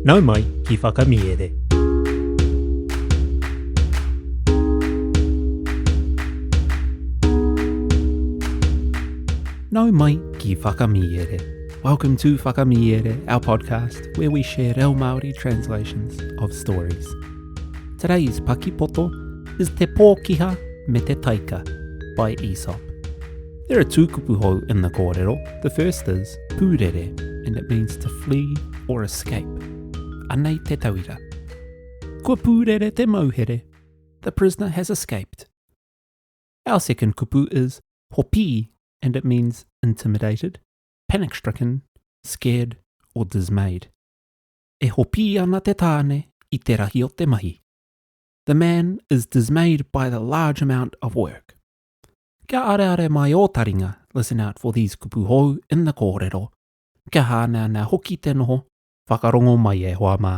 Nau mai ki Whakamiere. Nau mai ki Whakamiere. Welcome to Whakamiere, our podcast where we share reo Māori translations of stories. Today's pakipoto is Te Pōkiha me te Taika by Aesop. There are two kupu hou in the kōrero. The first is pūrere, and it means to flee or escape. Anei te tauira. Kua pūrere te mauhere. The prisoner has escaped. Our second kupu is hopi, and it means intimidated, panic-stricken, scared, or dismayed. E hopi ana te tāne i te rahi o te mahi. The man is dismayed by the large amount of work. Kia areare mai ō taringa, listen out for these kupu hou in the kōrero. Kia hāneanea hoki te noho, whakarongo mai e hoa mā.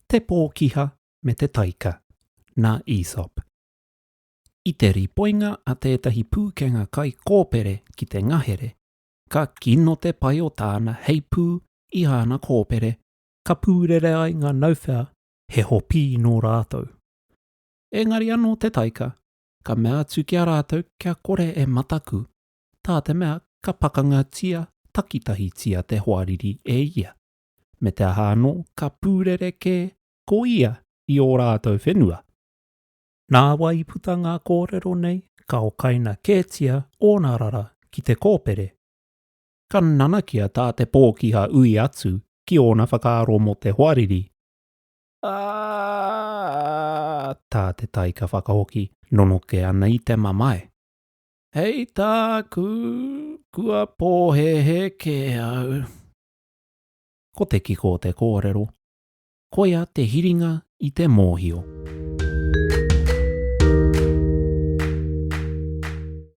Te Pōkiha me te Taika, nā Aesop. I te ripoinga a tētahi pūkenga kaikōpere ki te ngahere, ka kino te pai o tāna heipū i āna kōpere, ka pūrere ai ngā nauwhea he hopī nō rātou. Engari anō te taika, ka mea atu ki a rātou kia kore e mataku, tā te mea ka pakangatia takitahitia te hoariri e ia, me te aha anō ka pūrere kē ko ia i ō rātou whenua. Nāwai i puta ngā kōrero nei ka okaina kētia ōna rara ki te kōpere. Ka nanakia tā te pōkiha ui atu ki ōna whakaaro mō te hoariri, Ā! Tā te taika whakahoki, nonoke ana i te mamae. Hei tāku, kua pōhēhē kē au. Ko te kiko o te kōrero, koia te hiringa i te mōhio.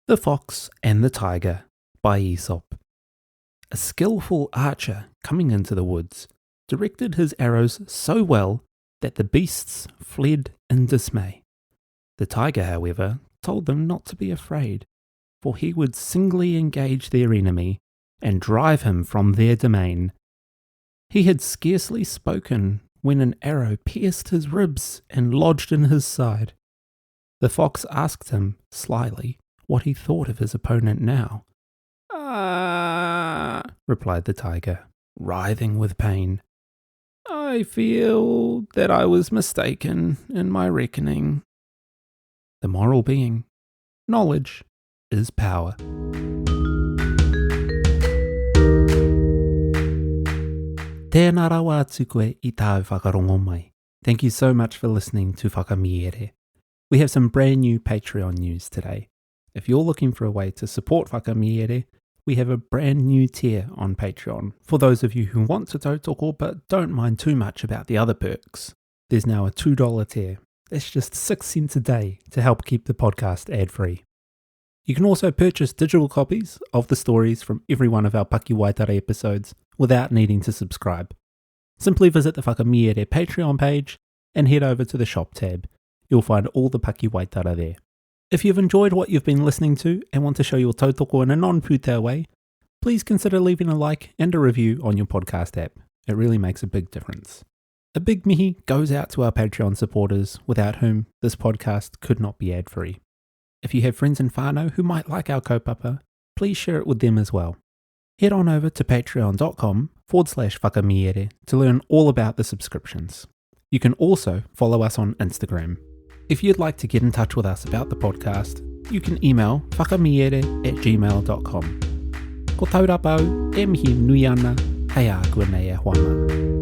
The Fox and the Tiger by Aesop. A skillful archer coming into the woods directed his arrows so well that the beasts fled in dismay. The tiger, however, told them not to be afraid, for he would singly engage their enemy and drive him from their domain. He had scarcely spoken when an arrow pierced his ribs and lodged in his side. The fox asked him, slyly, what he thought of his opponent now. Ah, replied the tiger, writhing with pain. I feel that I was mistaken in my reckoning. The moral being, knowledge is power. Tēnā rawa atu koe i tāu whakarongo mai. Thank you so much for listening to Whakamiere. We have some brand new Patreon news today. If you're looking for a way to support Whakamiere, we have a brand new tier on Patreon for those of you who want to tautoko but don't mind too much about the other perks. There's now a $2 tier. That's just 6 cents a day to help keep the podcast ad free. You can also purchase digital copies of the stories from every one of our Pakiwaitara episodes without needing to subscribe. Simply visit the Whakamiere Patreon page and head over to the shop tab. You'll find all the Pakiwaitara there. If you've enjoyed what you've been listening to and want to show your tautoko in a non-pūtea way, please consider leaving a like and a review on your podcast app. It really makes a big difference. A big mihi goes out to our Patreon supporters, without whom this podcast could not be ad-free. If you have friends in whānau who might like our kaupapa, please share it with them as well. Head on over to patreon.com forward slash whakamiere to learn all about the subscriptions. You can also follow us on Instagram. If you'd like to get in touch with us about the podcast, you can email whakamiere at gmail.com. Ko taurapa au, e mihi nui ana, hei a koe nei e hoa mā.